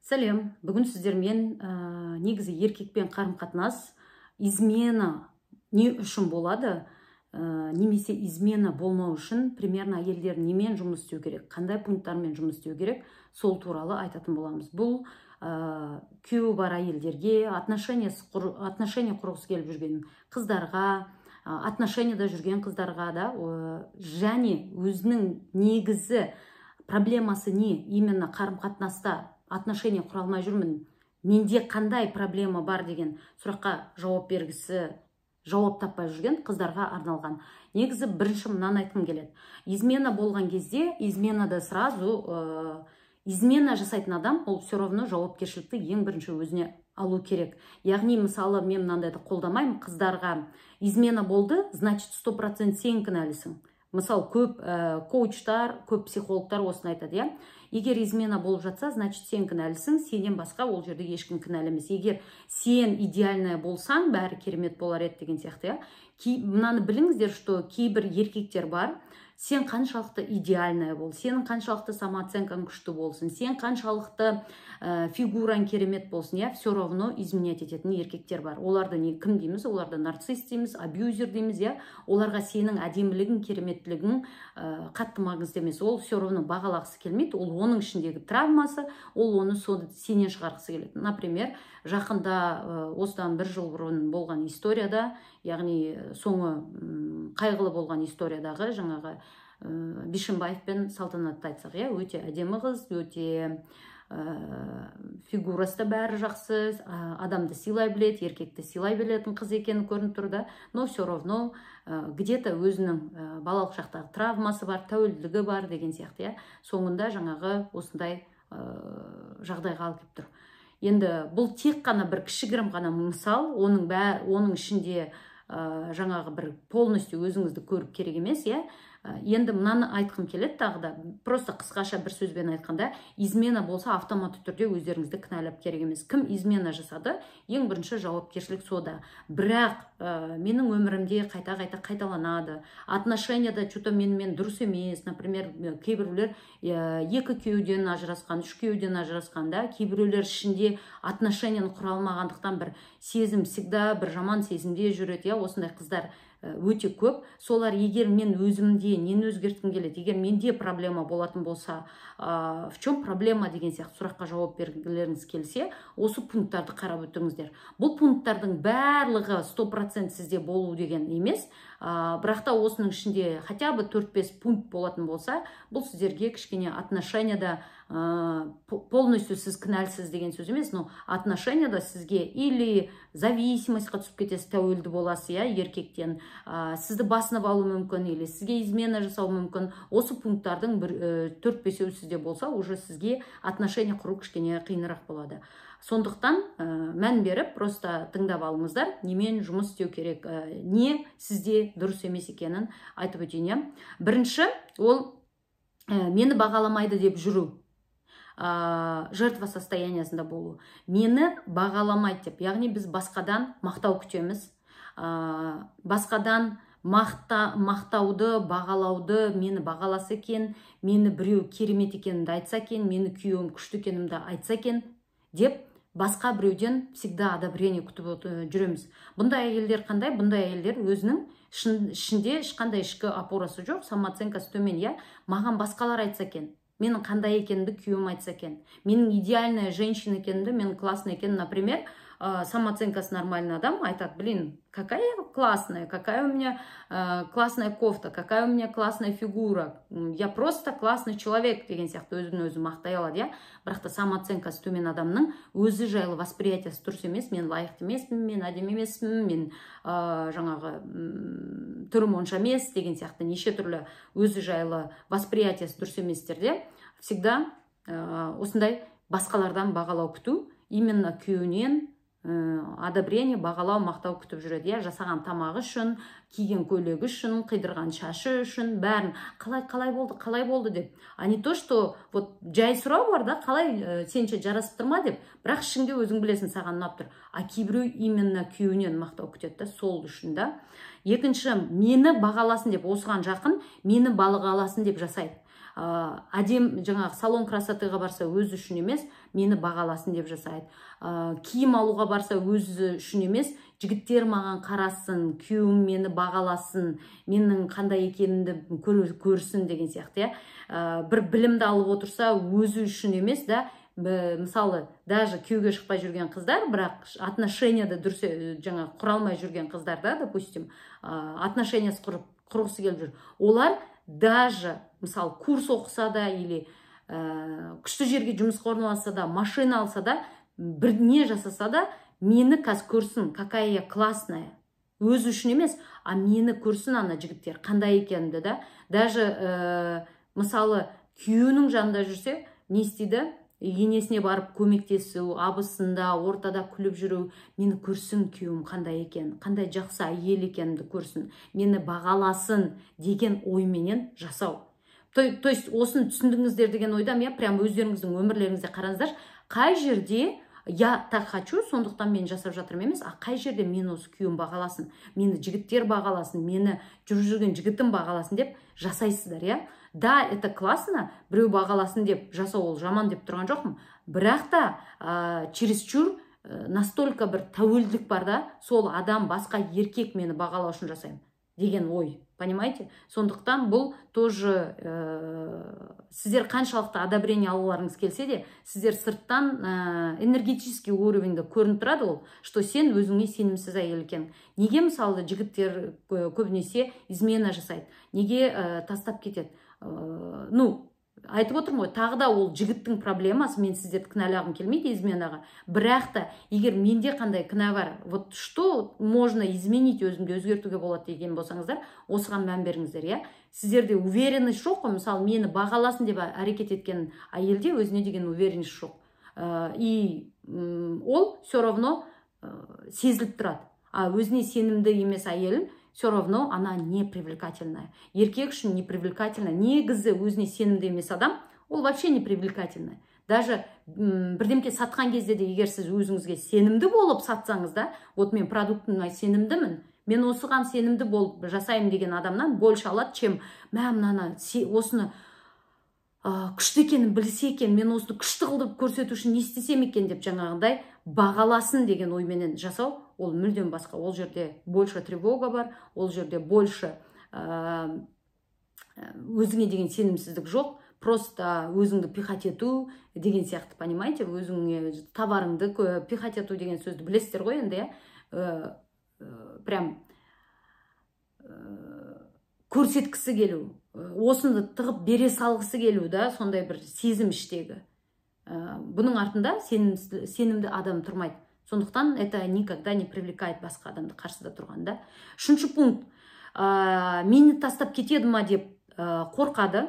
Сәлем! Бүгін сіздермен негізі еркекпен қарым қатынас, измена не үшін болады, немесе измена болмау үшін примерно әйелдер немен жұмыс істеу керек, қандай пункттармен жұмыс істеу керек, сол туралы айтатын боламыз. Бұл күйеуі бар әйелдерге, отношения құрғысы келіп жүрген қыздарға, отношенияда жүрген қыздарға да, және өзінің негізі проблемасы не, именно қарым қатынаста отношения құра алмай жүрмін, менде қандай проблема бар деген сұраққа жауап бергісі, жауап таппай жүрген қыздарға арналған. Негізі бірінші мынаны айтқым келеді: измена болған кезде, изменада сразу измена жасайтын адам, ол все равно жауапкершілікті ең бірінші өзіне алу керек. Яғни, мысалы, мен мынандайды қолдамаймын қыздарға: измена болды, значит, 100% сен кінәлісің. Мысалы, көп коучтар, көп психологтар осыны айтады, иә: егер измена болып жатса, значит, сен кінәлісің, сенен басқа ол жерде ешкім кінәлі емес, егер сен идеальная болсаң, бәрі керемет болар еді деген сияқты, иә. Мынаны біліңіздер, что кейбір еркектер бар: сен қаншалықты идеальная бол, сенің қаншалықты самооценкаң күшті болсын, сен қаншалықты фигураң керемет болсын, иә, все равно изменять ететін еркектер бар. Оларды не, кім дейміз? Оларды нарцисс дейміз, абьюзер дейміз, иә. Оларға сенің әдемілігің, кереметтілігің қатты маңызды емес, ол все равно бағалағысы келмейді. Ол оның ішіндегі травмасы, ол оны сенен шығарғысы келеді. Например, жақында, осыдан бір жыл бұрын болған историяда, яғни соңы қайғылы болған историядағы жаңағы Бишімбаев пен Салтанатты айтсақ, иә, өте әдемі қыз, өте фигурасы да бәрі жақсы, адамды сыйлай біледі, еркекті сыйлай білетін қыз екені көрініп тұр да. Но все равно где то өзінің балалық шақтағы травмасы бар, тәуелділігі бар деген сияқты, иә. Соңында жаңағы осындай жағдайға алып келіп тұр. Енді бұл тек қана бір кішігірім ғана мысал, оның ішінде жаңағы бір полностью өзіңізді көріп керек емес, иә. Енді мынаны айтқым келеді тағы да, просто қысқаша бір сөзбен айтқанда: измена болса, автоматты түрде өздеріңізді кінәлап керек емес. Кім измена жасады, ең бірінші жауапкершілік сода. Бірақ менің өмірімде қайта қайта қайталанады, отношенияда че то менімен дұрыс емес. Например, кейбіреулер екі күйеуден ажырасқан, үш күйеуден ажырасқан да, кейбіреулер ішінде отношенияны құра алмағандықтан, бір сезім, всегда бір жаман сезімде жүреді, иә. Осындай қыздар өте көп. Солар: егер мен өзімде нені өзгерткім келеді, егер менде проблема болатын болса, в чем проблема деген сияқты сұраққа жауап бергілеріңіз келсе, осы пункттарды қарап өтіңіздер. Бұл пункттардың барлығы 100% сізде болу деген емес, бірақ та осының ішінде хотя бы төрт бес пункт болатын болса, бұл сіздерге кішкене отношенияда, полностью сіз кінәлісіз деген сөз емес, но отношенияда сізге или зависимостьқа түсіп кетесіз, тәуелді боласыз, иә, еркектен, сізді басынып алуы мүмкін или сізге измена жасауы мүмкін. Осы пункттардың бір төрт бесеуі сізде болса, уже сізге отношения құру кішкене қиынырақ болады. Сондықтан мән беріп, просто тыңдап алыңыздар, немен жұмыс істеу керек, не сізде дұрыс емес екенін айтып өтейін, иә. Бірінші ол мені бағаламайды деп жүру, жертва состояниясында болу, мені бағаламайды деп. Яғни біз басқадан мақтау күтеміз, басқадан мақтауды, бағалауды. Мені бағаласа екен, мені біреу керемет екенімді айтса екен, мені күйеуім күшті екенімді айтса екен деп, басқа біреуден всегда одобрение күтіп жүреміз. Бұндай әйелдер қандай? Бұндай әйелдер өзінің ішінде ешқандай ішкі опорасы жоқ, самооценкасы төмен, иә. Маған басқалар айтса екен, менің қандай екенімді күйеуім айтса екен, менің идеальная женщина екенімді, менің классный екенім. Например, самооценкасы нормальный адам айтады: «Блин, какая я классная, какая у меня классная кофта, какая у меня классная фигура, я просто классный человек» деген сияқты өзін өзі мақтай алады, иә. Бірақ та самооценкасы төмен адамның өзі жайлы восприятиясы дұрыс емес: мен лайықты емеспін, мен әдемі емеспін, мен жаңағы түрім онша емес деген сияқты неше түрлі өзі жайлы восприятиясы дұрыс еместерде всегда осындай басқалардан бағалау күту, именно күйеуінен одобрение, бағалау, мақтау күтіп жүреді, иә. Жасаған тамағы үшін, киген көйлегі үшін, қидырған шашы үшін, бәрін қалай, қалай болды, қалай болды деп. А не то что вот жай сұрау бар да, қалай, сенше жарасып тұр ма деп. Бірақ ішіңде өзің білесің, саған ұнап тұр. А кейбіреу именно күйеуінен мақтау күтеді да. Сол үшін да. Екінші, мені бағаласын деп, осыған жақын, мені бағаласын деп жасайды. Әдем жаңағы салон красотыға барса, өзі үшін емес, мені бағаласын деп жасайды. Киім алуға барса, өзі үшін емес, жігіттер маған қарасын, күйеуім мені бағаласын, менің қандай екенімді көрсін деген сияқты, иә. Бір білімді алып отырса, өзі үшін емес, да, мысалы, даже күйеуге шықпай жүрген қыздар, бірақ отношенияда дұрыс жаңағы құра алмай жүрген қыздар да, допустим, отношениясы құрғысы келіп жүр, олар даже, мысалы, курс оқыса да или күшті жерге жұмысқа орналасса да, машина алса да, бір не жасаса да, мені қазір көрсін, какая я классная, өзі үшін емес, а мені көрсін ана жігіттер, қандай екенімді, да. Даже мысалы, күйеуінің жанында жүрсе, не істейді? Енесіне барып көмектесу, абысында ортада күліп жүру, мені көрсін күйеуім қандай екен, қандай жақсы әйел екенімді көрсін, мені бағаласын деген ойменен жасау. То есть осыны түсіндіңіздер деген ойдамын, иә. Прям өздеріңіздің өмірлеріңізде қараңыздаршы, қай жерде «я так хочу, сондықтан мен жасап жатырмын» емес, а қай жерде мен осы күйеуім бағаласын, мені жігіттер бағаласын, мені жүріп жүрген жігітім бағаласын деп жасайсыздар, иә. Да, это классно, біреу бағаласын деп жасау, ол жаман деп тұрған жоқпын, бірақ та чересчур настолько бір тәуелділік бар да, сол адам, басқа еркек мені бағалау үшін жасаймын деген ой, понимаете? Сондықтан бұл тоже сіздер қаншалықты одобрение алуларыңыз келсе де, сіздер сырттан энергетический уровеньде көрініп тұрады ол, что сен өзіңе сенімсіз әйел екен. Неге, мысалы, жігіттер көбінесе измена жасайды, неге тастап кетеді? Ну, айтып отырмын ғой, тағы да ол жігіттің проблемасы, мен сіздерді кінәлағым келмейді изменаға, бірақ та егер менде қандай кінә бар, вот что можно изменить, өзімде өзгертуге болады деген болсаңыздар, осыған мән беріңіздер, иә. Сіздерде уверенность жоқ қой. Мысалы, мені бағаласын деп әрекет еткен әйелде өзіне деген уверенность жоқ, и ол все равно сезіліп тұрады. А өзіне сенімді емес әйел, все равно она не привлекательная, еркек үшін не привлекательная. Негізі өзіне сенімді емес адам ол вообще не привлекательная. Даже бірдемке сатқан кезде де, егер сіз өзіңізге сенімді болып сатсаңыз да, вот мен продуктыма сенімдімін, мен осыған сенімді болып жасаймын деген адамнан больше алады, чем мә, мынаны, осыны күшті екенін білсе екен, мен осыны күшті қылып көрсету үшін не істесем екен деп, жаңағындай бағаласын деген ойменен жасау, ол мүлдем басқа. Ол жерде больше тревога бар, ол жерде больше өзіңе деген сенімсіздік жоқ, просто өзіңді пихать ету деген сияқты, понимаете? Өзіңе товарыңды пихать ету деген сөзді білесіздер ғой енді, иә. Прям көрсеткісі келу, осыны тығып бере салғысы келу да, сондай бір сезім іштегі. Бұның артында сенімді адам тұрмайды, сондықтан это никогда не привлекает басқа адамды қарсыда тұрғанда. Үшінші пункт: мені тастап кетеді ма деп қорқады.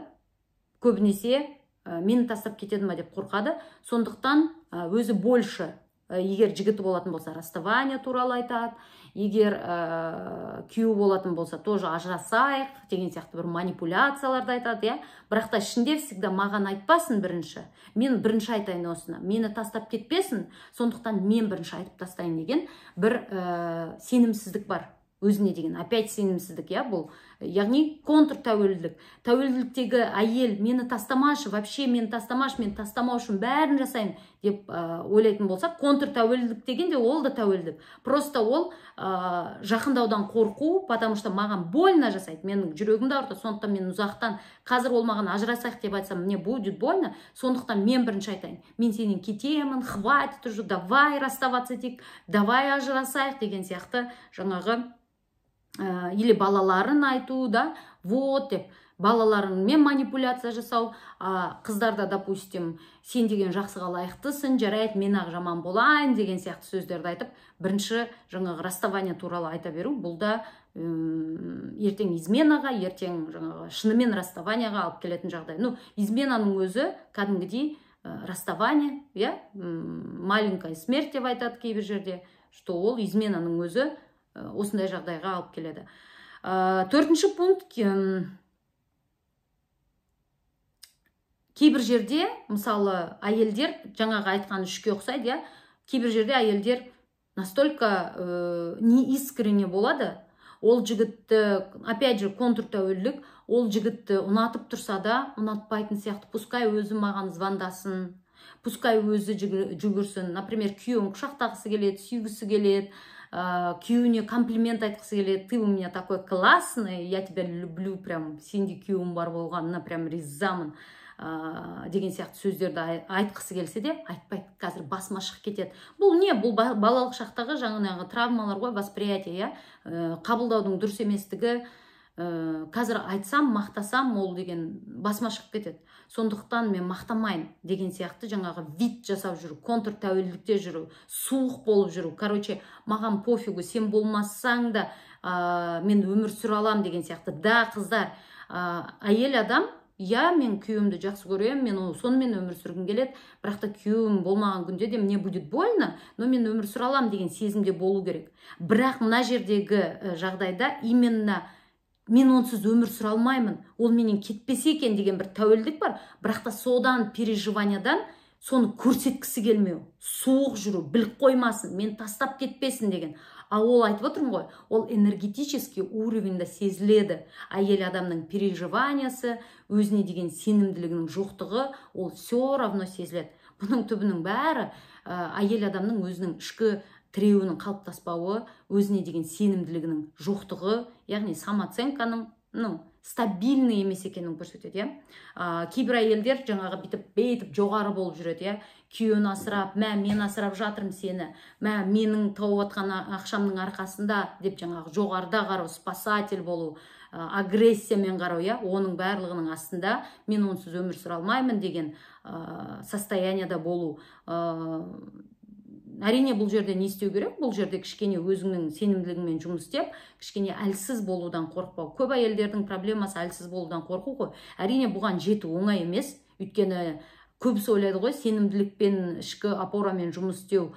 Көбінесе мені тастап кетеді ма деп қорқады, сондықтан өзі больше, егер жігіті болатын болса, расставание туралы айтады, егер күйеуі болатын болса, тоже ажырасайық деген сияқты бір манипуляцияларды айтады, иә. Бірақ та ішінде всегда маған айтпасын бірінші, мен бірінші айтайын осыны, мені тастап кетпесін, сондықтан мен бірінші айтып тастайын деген бір сенімсіздік бар өзіне деген. Опять сенімсіздік, иә. Бұл, яғни, контртәуелділік. Тәуелділіктегі әйел мені тастамашы, вообще мені тастамашы, мен тастамау үшін бәрін жасаймын деп ойлайтын болсақ, контртәуелділік деген де ол да тәуелділік, просто ол жақындаудан қорқу, потому что маған больно жасайды, менің жүрегімді ауыртады, сондықтан мен ұзақтан, қазір ол маған ажырасайық деп айтсам, мне будет больно, сондықтан мен бірінші айтайын, мен сенен кетемін, хватит уже, давай расставаться етейік, давай ажырасайық деген сияқты жаңағы или балаларын айту да, вот деп балаларыңмен манипуляция жасау. Қыздарда, допустим, сен деген жақсыға лайықтысың, жарайды, мен ақ жаман болайын деген сияқты сөздерді айтып, бірінші жаңағы расставание туралы айта беру, бұл да ертең изменаға, ертең жаңағы шынымен расставанияға алып келетін жағдай. Ну, изменаның өзі кәдімгідей расставание, иә, маленькая смерть деп айтады кейбір жерде, что ол изменаның өзі осындай жағдайға алып келеді. Төртінші пункт: кейбір жерде, мысалы, әйелдер жаңағы айтқан үшке ұқсайды, иә. Кейбір жерде әйелдер настолько неискренне болады, ол жігітті, опять же, контртәуелділік, Ол жігітті ұнатып тұрса да, ұнатпайтын сияқты. Пускай өзі маған звондасын, пускай өзі жүгірсін. Например, күйеуін құшақтағысы келеді, сүйгісі келеді, күйеуіне комплимент айтқысы келеді: «Ты у меня такой классный, я тебя люблю, прям сендей күйеуім бар болғанына прям ризамын», деген сияқты сөздерді айтқысы келсе де, айтпайды: «Қазір басыма шығып кетеді». Бұл не? Бұл балалық шақтағы жаңағы травмалар ғой, восприятие, иә, қабылдаудың дұрыс еместігі. Қазір айтсам, мақтасам, ол деген басыма шығып кетеді, сондықтан мен мақтамайын деген сияқты жаңағы вид жасап жүру, контр тәуелділікте жүру, суық болып жүру. Короче, маған пофигу, сен болмасаң да, мен өмір сүре аламын деген сияқты да. Қыздар, әйел адам: «Иә, мен күйеуімді жақсы көремін, мен сонымен өмір сүргім келеді, бірақ та күйеуім болмаған күнде де мне будет больно, но мен өмір сүре аламын» деген сезімде болу керек. Бірақ мына жердегі жағдайда именно мен онсыз өмір сүре алмаймын, ол менен кетпесе екен деген бір тәуелдік бар. Бірақ та содан, переживаниядан соны көрсеткісі келмеу, суық жүру, біліп қоймасын, мен тастап кетпесін деген. А ол, айтып отырмын ғой, ол энергетический уровеньда сезіледі. Әйел адамның переживаниясы, өзіне деген сенімділігінің жоқтығы, ол все равно сезіледі. Бұның түбінің бәрі әйел адамның өзінің ішкі тіреуінің қалыптаспауы, өзіне деген сенімділігінің жоқтығы, яғни самооценканың, ну, стабильный емес екенін көрсетеді, иә. Кейбір әйелдер жаңағы бүйтіп бүйтіп жоғары болып жүреді, иә, күйеуін асырап: «Мә, мен асырап жатырмын сені, мә, менің тауып жатқан ақшамның арқасында», – деп жаңағы жоғарыда қарау, спасатель болу, агрессиямен қарау, иә. Оның барлығының астында мен онсыз өмір сүре алмаймын деген состоянияда болу. Әрине, бұл жерде не істеу керек? Бұл жерде кішкене өзіңнің сенімділігіңмен жұмыс істеп, кішкене әлсіз болудан қорықпау. Көп әйелдердің проблемасы әлсіз болудан қорқу ғой. Әрине, бұған жету оңай емес, өйткені көбісі ойлайды ғой, сенімділікпен, ішкі опорамен жұмыс істеу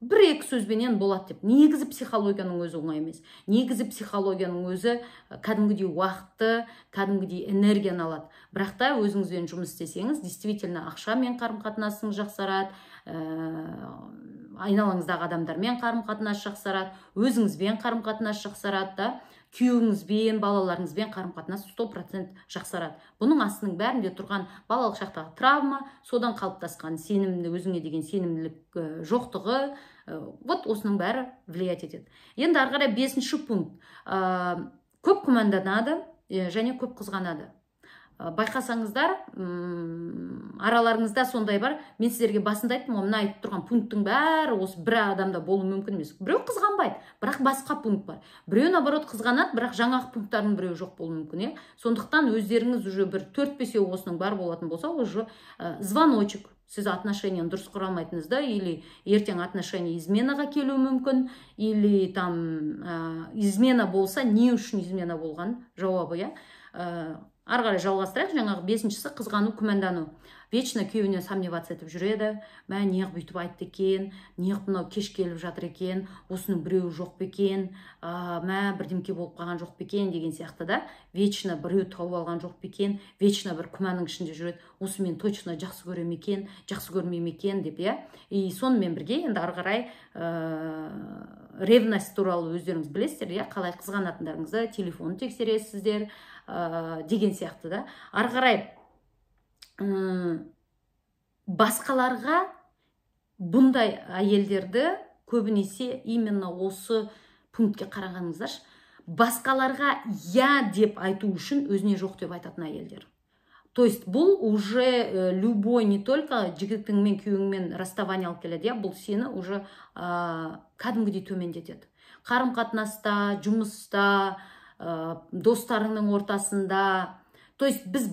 бір екі сөзбенен болады деп. Негізі психологияның өзі оңай емес. Негізі психологияның өзі кәдімгідей уақытты, кәдімгідей энергияны алады. Бірақ та өзіңізбен жұмыс істесеңіз, действительно ақшамен қарым қатынасыңыз жақсарады, айналаңыздағы адамдармен қарым қатынас жақсарады, өзіңізбен қарым қатынас жақсарады да, күйеуіңізбен, балаларыңызбен қарым қатынас 100% жақсарады. Бұның астының бәрінде тұрған балалық шақтағы травма, содан қалыптасқан сенімді, өзіңе деген сенімділік жоқтығы, вот осының бәрі влиять етеді. Енді ары қарай бесінші пункт. Көп күмәнданады және көп қызғанады. Байқасаңыздар, араларыңызда сондай бар. Мен сіздерге басында айттым ғой, мына айтып тұрған пункттің бәрі осы бір адамда болуы мүмкін емес. Біреу қызғанбайды, бірақ басқа пункт бар. Біреу, наоборот, қызғанады, бірақ жаңағы пункттардың біреуі жоқ болуы мүмкін, иә. Сондықтан өздеріңіз уже бір төрт бесеу осының бар болатын болса, уже звоночек, сіз отношенияны дұрыс құра алмайтыныңызды, или ертең отношения изменаға келуі мүмкін, или там измена болса, не үшін измена болған жауабы, иә. Ары қарай жалғастырайық. Жаңағы бесіншісі – қызғану, күмәндану. Вечно күйеуінен сомневаться етіп жүреді: «Мә, неғып бүйтіп айтты екен? Неғып мынау кеш келіп жатыр екен? Осының біреуі жоқ па екен? Мә, бірдемке болып қалған жоқ па екен?» деген сияқты да. Вечно біреу тауып алған жоқ па екен, вечно бір күмәннің ішінде жүреді: «Осы мен точно жақсы көре ме екен, жақсы көрмей ме екен?» – деп, иә. И сонымен бірге енді ары қарай ревность туралы өздеріңіз білесіздер, иә, қалай қызғанатындарыңызды, телефонын тексересіздер деген сияқты да. Ары қарай басқаларға бұндай әйелдерді көбінесе именно осы пунктке қарағаныңыздаршы, басқаларға «я» деп айту үшін өзіне «жоқ» деп айтатын әйелдер. То есть бұл уже любой, не только жігітіңмен, күйеуіңмен расставание алып келеді, иә, бұл сені уже кәдімгідей төмендетеді қарым қатынаста, жұмыста, достарыңның ортасында. То есть біз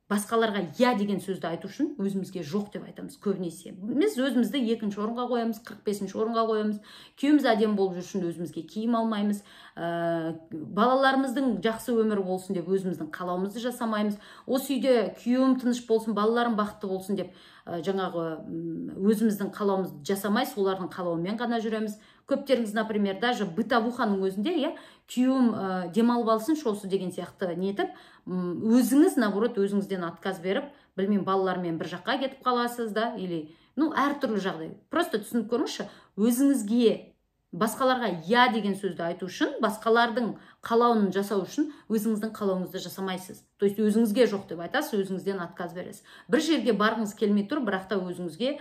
басқаларға «я» деген сөзді айту үшін өзімізге «жоқ» деп айтамыз көбінесе. Біз өзімізді екінші орынға қоямыз, 45-ші орынға қоямыз. Күйеуіміз әдемі болып жүрсін, өзімізге киім алмаймыз. Балаларымыздың жақсы өмірі болсын деп өзіміздің қалауымызды жасамаймыз. Осы үйде күйеуім тыныш болсын, балаларым бақытты болсын деп жаңағы өзіміздің қалауымызды жасамай, солардың қалауымен ғана жүреміз. Көптеріңіз, например, даже бытовуханың өзінде, иә, күйеуім демалып алсыншы осы деген сияқты нетіп, өзіңіз, наоборот, өзіңізден отказ беріп, білмеймін, балалармен бір жаққа кетіп қаласыз да, или, ну, әртүрлі жағдай. Просто түсініп көріңізші, өзіңізге Басқаларға «я» деген сөзді айту үшін, басқалардың қалауын жасау үшін өзіңіздің қалауыңызды жасамайсыз. То есть өзіңізге жоқ деп айтасыз, өзіңізден отказ бересіз. Бір жерге барғыңыз келмей тұр, бірақ та өзіңізге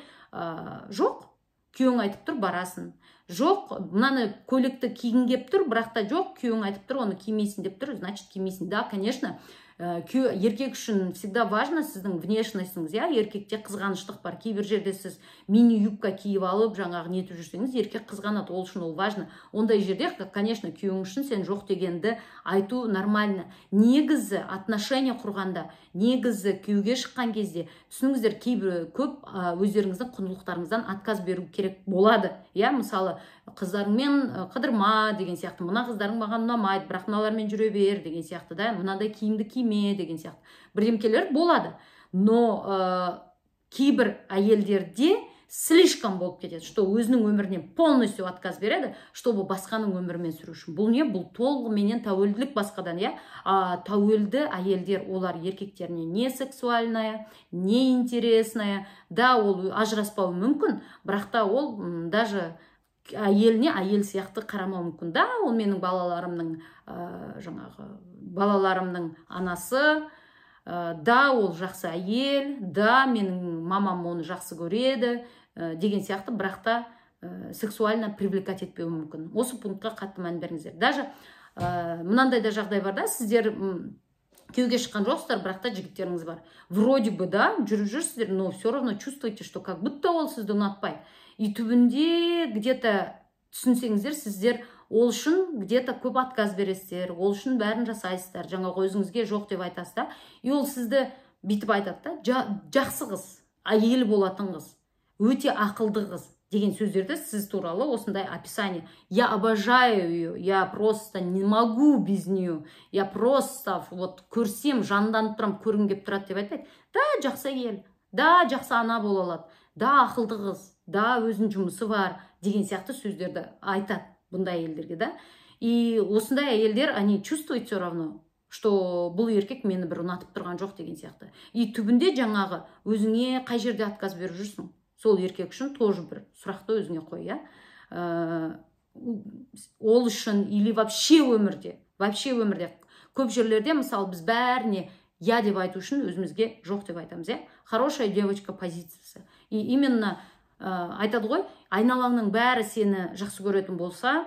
жоқ, күйеуің айтып тұр, барасың. Жоқ, мынаны көйлекті кигің келіп тұр, бірақ та жоқ, күйеуің айтып тұр, оны кимейсің деп тұр, значит, кимейсің. Да, конечно, еркек үшін всегда важно сіздің внешностіңіз, иә. Еркекте қызғаныштық бар. Кейбір жерде сіз мини юбка киіп алып, жаңағы нетіп жүрсеңіз, еркек қызғанады, ол үшін ол важно. Ондай жерде, конечно, күйеуің үшін сен жоқ дегенді айту нормально. Негізі отношения құрғанда, негізі күйеуге шыққан кезде, түсініңіздер, кейбір көп өздеріңіздің құндылықтарыңыздан отказ беру керек болады, иә. Мысалы, қыздарыңмен қыдырма деген сияқты, мына қыздарың маған ұнамайды, бірақ мыналармен жүре бер деген сияқты да, мынандай киімді киме деген сияқты бірдеңкелер болады. Но кейбір әйелдерде слишком болып кетеді, что өзінің өмірінен полностью отказ береді, чтобы басқаның өмірімен сүру үшін. Бұл не? Бұл толығыменен тәуелділік басқадан, иә. А тәуелді әйелдер, олар еркектеріне не сексуальная, не интересная. Да, ол ажыраспауы мүмкін, бірақ та ол даже әйеліне әйел сияқты қарамауы мүмкін. Да, ол менің балаларымның жаңағы балаларымның анасы, да, ол жақсы әйел, да, менің мамам оны жақсы көреді деген сияқты, бірақ та сексуально привлекать етпеуі мүмкін. Осы пунктқа қатты мән беріңіздер. Даже мынандай да жағдай бар да: сіздер күйеуге шыққан жоқсыздар, бірақ та жігіттеріңіз бар. Вроде бы да, жүріп жүрсіздер, но все равно чувствуете, что как будто ол сізді ұнатпайды. И түбінде где то түсінсеңіздер, сіздер ол үшін где то көп отказ бересіздер, ол үшін бәрін жасайсыздар, жаңағы өзіңізге жоқ деп айтасыз да. И ол сізді бүйтіп айтады да: «Жақсы қыз, әйел болатын қыз, өте ақылды қыз» деген сөздерді, сіз туралы осындай описание: «Я обожаю ее, я просто не могу без нее, я просто вот көрсем, жанданып тұрамын, көргім келіп тұрады» деп айтпайды. Да, жақсы әйел, да, жақсы ана бола алады, да, ақылды қыз, да, өзінің жұмысы бар деген сияқты сөздерді айтады бұндай әйелдерге да. И осындай әйелдер, они чувствуют все равно, что бұл еркек мені бір ұнатып тұрған жоқ деген сияқты. И түбінде жаңағы өзіңе қай жерде отказ беріп жүрсің сол еркек үшін, тоже бір сұрақты өзіңе қой, иә. Ол үшін или вообще өмірде, вообще өмірде көп жерлерде, мысалы, біз бәріне «я» деп айту үшін өзімізге жоқ деп айтамыз, иә. Хорошая девочка позициясы. И именно айтады ғой, айналаңның бәрі сені жақсы көретін болса,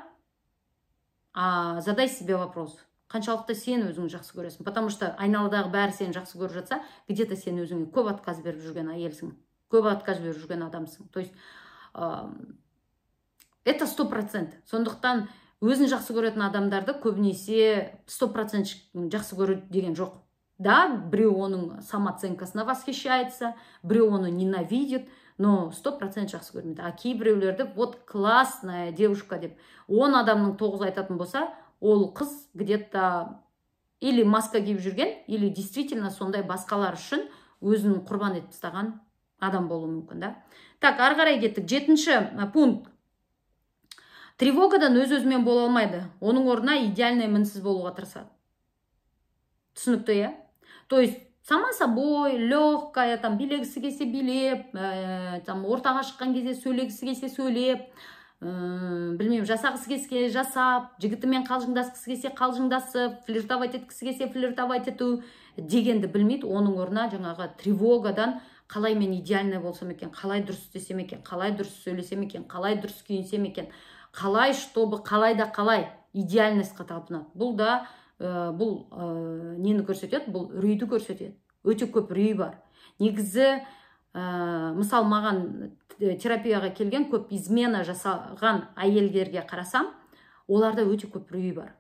задай себе вопрос: қаншалықты сен өзіңді жақсы көресің? Потому что айналадағы бәрі сені жақсы көріп жатса, где то сен өзіңе көп отказ беріп жүрген әйелсің, көп отказ беріп жүрген адамсың. То есть это 100%. Сондықтан өзін жақсы көретін адамдарды көбінесе 100% жақсы көру деген жоқ да. Біреу оның самооценкасына восхищается, біреу оны ненавидит, но 100% жақсы көрмейді. А кейбіреулерді «вот классная девушка» деп 10 адамның тоғызы айтатын болса, ол қыз где то или маска киіп жүрген, или действительно сондай басқалар үшін өзін құрбан етіп тастаған адам болуы мүмкін да. Так, ары қарай кеттік. Жетінші пункт: тревогадан өз өзімен бола алмайды, оның орнына идеальный, мінсіз болуға тырысады. Түсінікті, иә? То есть сама собой, легкая, там билегісі келсе билеп, там ортаға шыққан кезде сөйлегісі келсе сөйлеп, білмеймін, жасағысы келсе жасап, жігітімен қалжыңдасқысы келсе қалжыңдасып, флиртовать еткісі келсе флиртовать ету дегенді білмейді. Оның орнына жаңағы тревогадан қалай мен идеальный болсам екен, қалай дұрыс істесем екен, қалай дұрыс сөйлесем екен, қалай дұрыс киінсем екен, қалай, чтобы қалай да қалай идеальностьқа талпынады. Бұл да бұл нені көрсетеді? Бұл үрейді көрсетеді. Өте көп үрей бар негізі. Мысал, маған терапияға келген көп измена жасаған әйелдерге қарасам, оларда өте көп үрей бар.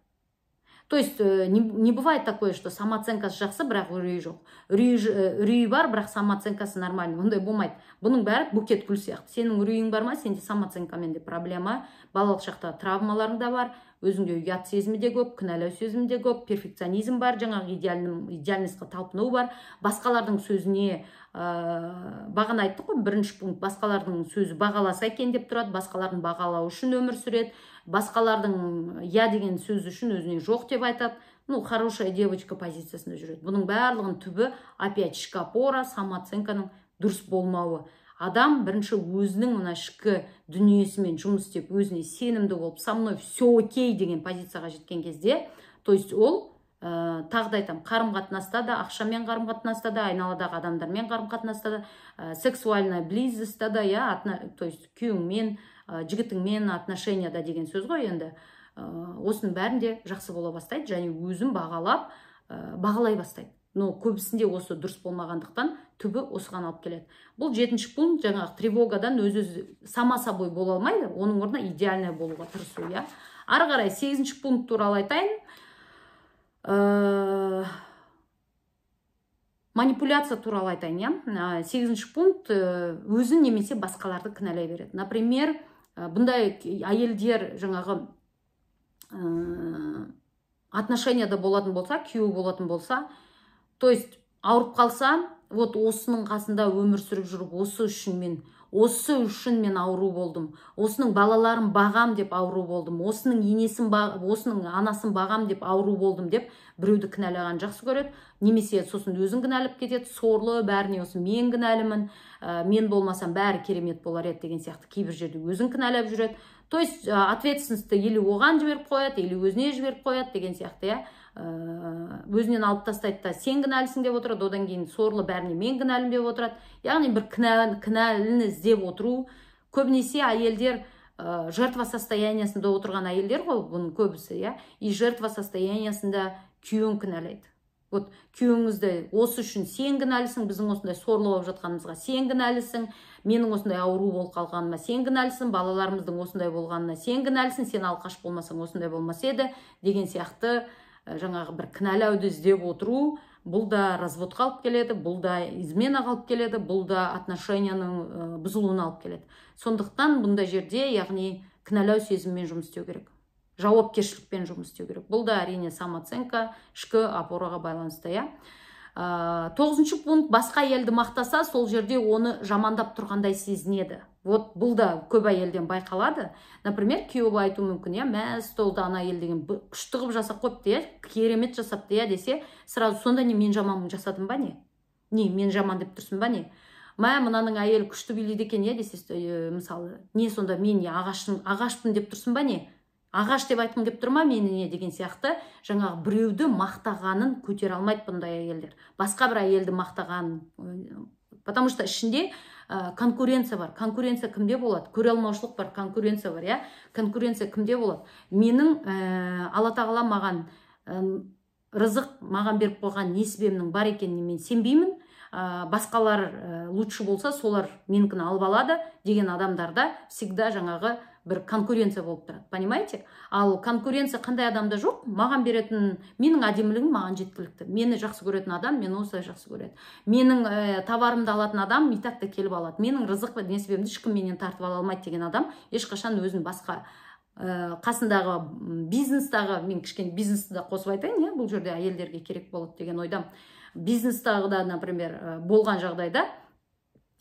То есть не бывает такое, что самооценкасы жақсы, бірақ үрейі жоқ, үрейі бар, бірақ самооценкасы нормальный. Ондай болмайды. Бұның бәрі букет гүл сияқты. Сенің үрейің бар ма, сенде самооценкамен де проблема, балалық шақта травмаларың да бар, өзіңде ұят сезімі де көп, кінәлау сезімі де көп, перфекционизм бар, жаңағы идеальностьқа талпыну бар, басқалардың сөзіне, бағана айттық қой, бірінші пункт, басқалардың сөзі бағаласа екен деп тұрады, басқалардың бағалауы үшін өмір сүреді, басқалардың «я» деген сөзі үшін өзіне жоқ деп айтады. Ну, хорошая девочка позициясында жүреді. Бұның барлығының түбі опять ішкі опора, самооценканың дұрыс болмауы. Адам бірінші өзінің мына ішкі дүниесімен жұмыс істеп, өзіне сенімді болып, «со мной все окей» деген позицияға жеткен кезде, то есть ол тағы да айтамын, қарым қатынаста да, ақшамен қарым қатынаста да, айналадағы адамдармен қарым қатынаста да, сексуальная близость та да, иә, то есть күйеуіңмен, жігітіңмен отношенияда деген сөз ғой енді. Осының бәрінде жақсы бола бастайды және өзін бағалап, бағалай бастайды. Но көбісінде осы дұрыс болмағандықтан, түбі осыған алып келеді. Бұл жетінші пункт, жаңағы тревогадан өз өзі сама собой бола алмайды, оның орнына идеальный болуға тырысу, иә. Ары қарай сегізінші пункт туралы айтайын. Манипуляция туралы айтайын, иә. Сегізінші пункт: өзін немесе басқаларды кінәлай береді. Например, бұндай әйелдер жаңағы отношенияда болатын болса, күйеуі болатын болса, то есть ауырып қалса, вот осының қасында өмір сүріп жүріп, осы үшін мен ауру болдым, осының балаларын бағам деп ауру болдым, осының енесін, осының анасын бағам деп ауру болдым деп біреуді кінәлаған жақсы көреді немесе сосын өзін кінәлап кетеді: сорлы, бәріне осы мен кінәлімін, мен болмасам, бәрі керемет болар еді деген сияқты. Кейбір жерде өзін кінәлап жүреді, то есть ответственность ті или оған жіберіп қояды, или өзіне жіберіп қояды деген сияқты, иә. Өзінен алып тастайды да, сен кінәлісің деп отырады. Одан кейін сорлы, бәріне мен кінәлімін деп отырады. Яғни бір кінәліні іздеп отыру. Көбінесе әйелдер жертва состояниясында отырған әйелдер ғой бұның көбісі, иә. И жертва состояниясында күйеуін кінәлайды. Вот күйеуіңізді осы үшін сен кінәлісің, біздің осындай сорлы болып жатқанымызға сен кінәлісің, менің осындай ауру болып қалғаныма сен кінәлісің, балаларымыздың осындай болғанына сен кінәлісің, сен алқаш болмасаң, осындай болмас еді деген сияқты. Жаңағы бір кінәлауды іздеп отыру, бұл да развод қа алып келеді, бұл да измена ға алып келеді, бұл да отношенияның бұзылуына алып келеді. Сондықтан бұндай жерде, яғни, кінәлау сезімімен жұмыс істеу керек, жауапкершілікпен жұмыс істеу керек. Бұл да, әрине, самооценка, ішкі опора ға байланысты, иә. Тоғызыншы пункт: басқа әйелді мақтаса, сол жерде оны жамандап тұрғандай сезінеді. Вот бұл да көп әйелден байқалады. Например, күйеуі айтуы мүмкін, иә: «Мә, столды ана әйел деген күшті қылып жасап қойыпты, иә, керемет жасапты, иә», – десе, сразу: «Сонда не, мен жаман жасадым ба? Не, мен жаман деп тұрсың ба, не? Мә, мынаның әйелі күшті билейді екен, иә», – десе, мысалы, «Не, сонда мен не, ағашпын деп тұрсың ба, не, ағаш деп айтқың келіп тұр ма мені, не?» деген сияқты. Жаңағы біреуді мақтағанын көтере алмайды бұндай әйелдер, басқа бір әйелді мақтағанын, потому что ішінде конкуренция бар. Конкуренция кімде болады? Көре алмаушылық бар, конкуренция бар, иә. Конкуренция кімде болады? Менің Алла Тағала маған рызық маған беріп қойған несібемнің бар екеніне мен сенбеймін, басқалар лучше болса, солар менікін алып алады деген адамдарда всегда жаңағы бір конкуренция болып тұрады, понимаете? Ал конкуренция қандай адамда жоқ? Маған беретін, менің әдемілігім маған жеткілікті, мені жақсы көретін адам мені осылай жақсы көреді, менің товарымды алатын адам и так та келіп алады, менің рызық несібемді ешкім менен тартып ала алмайды деген адам ешқашан өзін басқа қасындағы бизнестағы, мен кішкене бизнесті да қосып айтайын, иә, бұл жерде әйелдерге керек болады деген ойдамын, бизнестағы да, например, болған жағдайда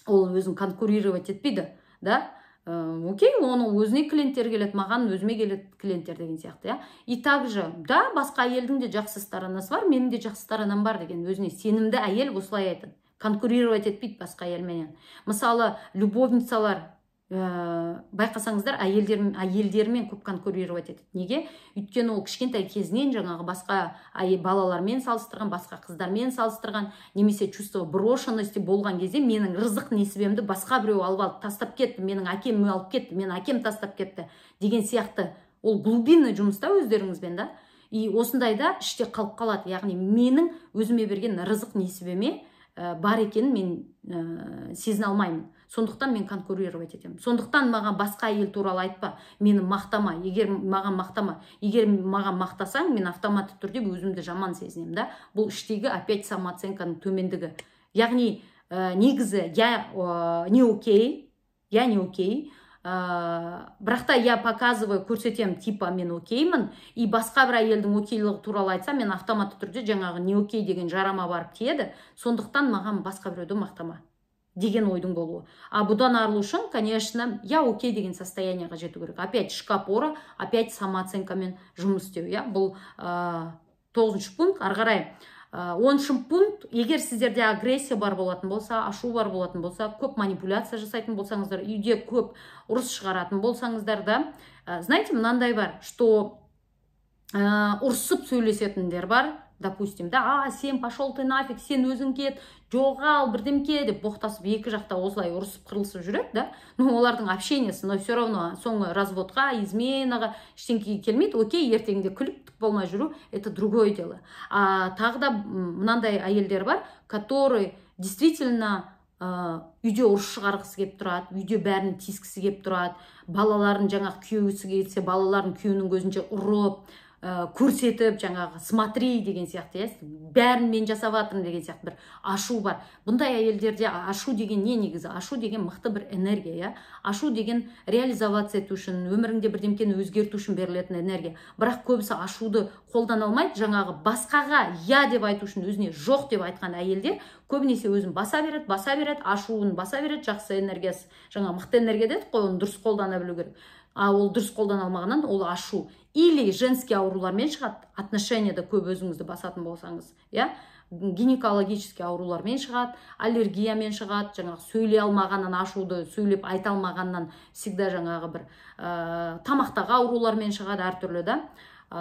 ол өзін конкурировать етпейді да. Окей, оның өзіне клиенттер келеді, маған өзіме келеді клиенттер деген сияқты, иә. И также да, басқа әйелдің де жақсы сторона сы бар, менің де жақсы сторона м бар деген өзіне сенімді әйел осылай айтады, конкурировать етпейді басқа әйелменен. Мысалы, любовница лар, байқасаңыздар, әйелдермен көп конкурировать етеді. Неге? Өйткені ол кішкентай кезінен жаңағы басқа балалармен салыстырған, басқа қыздармен салыстырған немесе чувство брошенности болған кезде, менің рызық несібемді басқа біреу алып алып тастап кетті, менің әкем алып кетті, менің әкем тастап кетті деген сияқты. Ол глубинный жұмыс та өздеріңізбен да. И осындайда іште қалып қалады, яғни менің өзіме берген рызық несібеме бар екенін мен сезіне алмаймын, сондықтан мен конкурировать етемін. Сондықтан маған басқа әйел туралы айтпа, мені мақтама. Егер маған мақтама, егер маған мақтасаң, мен автоматты түрде өзімді жаман сезінемін да. Бұл іштегі опять самооценка ның төмендігі. Яғни негізі я не окей, я не окей, бірақ та я показываю, көрсетемін, типа мен океймін. И басқа бір әйелдің окейлігі туралы айтсам, мен автоматты түрде жаңағы не окей деген жарама барып тиеді. Сондықтан маған басқа біреуді мақтама деген ойдың болуы. А бұдан арылу үшін, конечно, я окей деген состояние ға жету керек. Опять ішкі опора, опять самооценка мен жұмыс істеу, иә. Бұл тоғызыншы пункт. Ары қарай 10-пункт. Егер сіздерде агрессия бар болатын болса, ашу бар болатын болса, көп манипуляция жасайтын болсаңыздар, үйде көп ұрыс шығаратын болсаңыздар да, знаете, мынандай бар, что ұрысып сөйлесетіндер бар, допустим, да, «А, сен, пошел ты нафиг, сен өзің кет, жоғал», бірдемке деп боқтасып, екі жақта осылай ұрысып, қырылысып жүреді да. Ну, олардың общение сі, но все равно соңы развод қа, измена ға, ештеңкеге келмейді. Окей, ертеңінде күліп, түк болмай жүру — это другое дело. А тағы да мынандай әйелдер бар, который действительно үйде ұрыс шығарғысы келіп тұрады, үйде бәрін тиіскісі келіп тұрады, балаларын, жаңағы күйеуісі келсе, балаларын күйеуінің көзінше ұрып, көрсетіп, жаңағы «смотри» деген сияқты, иә, «бәрін мен жасап жатырмын» деген сияқты бір ашу бар. Бұндай әйелдерде ашу деген не негізі? Ашу деген мықты бір энергия, иә. Ашу деген реализоваться ету үшін, өміріңде бірдемкені өзгерту үшін берілетін энергия. Бірақ көбісі ашуды қолдана алмайды. Жаңағы басқаға «я» деп айту үшін өзіне «жоқ» деп айтқан әйелдер көбінесе өзін баса береді, баса береді, ашуын баса береді. Жақсы энергиясы, жаңа мықты энергия дедік қой, оны дұрыс қолдана білу керек. А ол дұрыс қолдана алмағаннан ол ашу или женский аурулармен шығады, отношенияда көп өзіңізді басатын болсаңыз, иә, гинекологический аурулармен шығады, аллергиямен шығады, жаңағы сөйлей алмағаннан, ашуды сөйлеп айта алмағаннан всегда жаңағы бір тамақтағы аурулармен шығады әртүрлі да.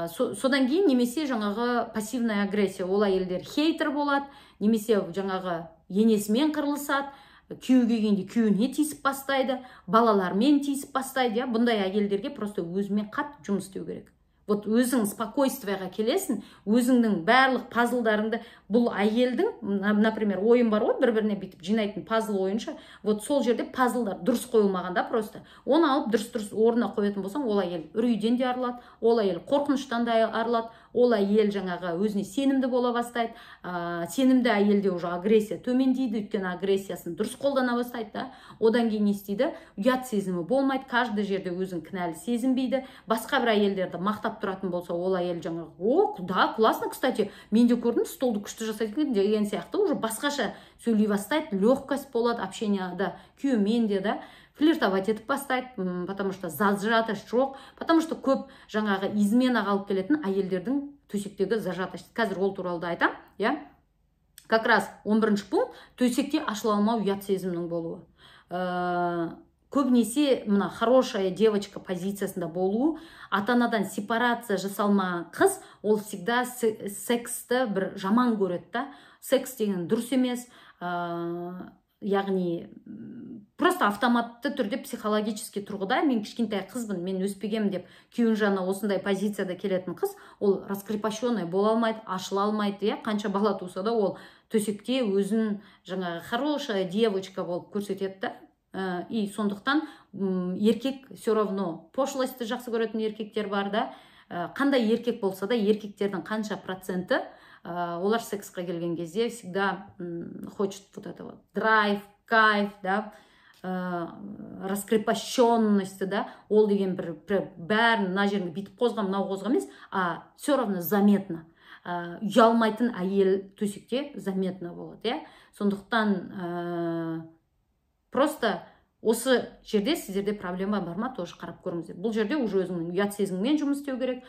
Содан кейін немесе жаңағы пассивная агрессия, ол әйелдер хейтер болады немесе жаңағы енесімен қырылысады, күйеуге келгенде күйеуіне тиісіп бастайды, балалармен тиісіп бастайды, иә. Бұндай әйелдерге просто өзімен қатты жұмыс істеу керек. Вот өзің спокойствие ға келесің, өзіңнің барлық пазлдарыңды. Бұл әйелдің, например, ойын бар ғой, бір біріне бүйтіп жинайтын пазл ойынша. Вот сол жерде пазлдар дұрыс қойылмаған да. Просто оны алып, дұрыс дұрыс орнына қоятын болсаң, ол әйел үрейден де арылады, ол әйел қорқыныштан да арылады, ол әйел жаңағы өзіне сенімді бола бастайды. Сенімді әйелде уже агрессия төмендейді, өйткені агрессиясын дұрыс қолдана бастайды да. Одан кейін не істейді? Ұят сезімі болмайды, каждый жерде өзін кінәлі сезінбейді. Басқа бір әйелдерді мақтап тұратын болса, ол әйел жаңағы «О да, классно, кстати, мен де көрдім, столды күшті жасайды екен» деген сияқты уже басқаша сөйлей бастайды. Легкость болады общенияда, күйеуімен де да флиртовать етіп бастайды, потому что зажатость жоқ. Потому что көп жаңағы измена ға алып келетін әйелдердің төсектегі зажатость. Қазір ол туралы да айтамын, иә. Как раз 11 пункт: төсекте ашыла алмау, ұят сезімнің болуы. Көбінесе мына хорошая девочка позициясында болу, ата анадан сепарация жасалмаған қыз, ол всегда сексті бір жаман көреді да, секс деген дұрыс емес. Яғни просто автоматты түрде, психологический тұрғыда «мен кішкентай қызбын, мен өспегенмін» деп күйеуінің жанына осындай позицияда келетін қыз, ол раскрепощенный бола алмайды, ашыла алмайды, иә. Қанша бала туса да, ол төсекте өзін жаңағы хорошая девочка болып көрсетеді да. И сондықтан еркек все равно пошлость ті жақсы көретін еркектер бар да. Қандай еркек болса да, еркектердің қанша проценті, олар сексқа келген кезде всегда хочет вот это вот драйв, кайф да, раскрепощенности да. Ол деген бір бәрін мына жеріңді бүйтіп қозға, мынау қозға емес, а все равно заметно. Ұялмайтын әйел төсекте заметно болады, иә. Сондықтан просто осы жерде сіздерде проблема бар ма, тоже қарап көріңіздер. Бұл жерде уже өзіңнің ұят сезіміңмен жұмыс істеу керек,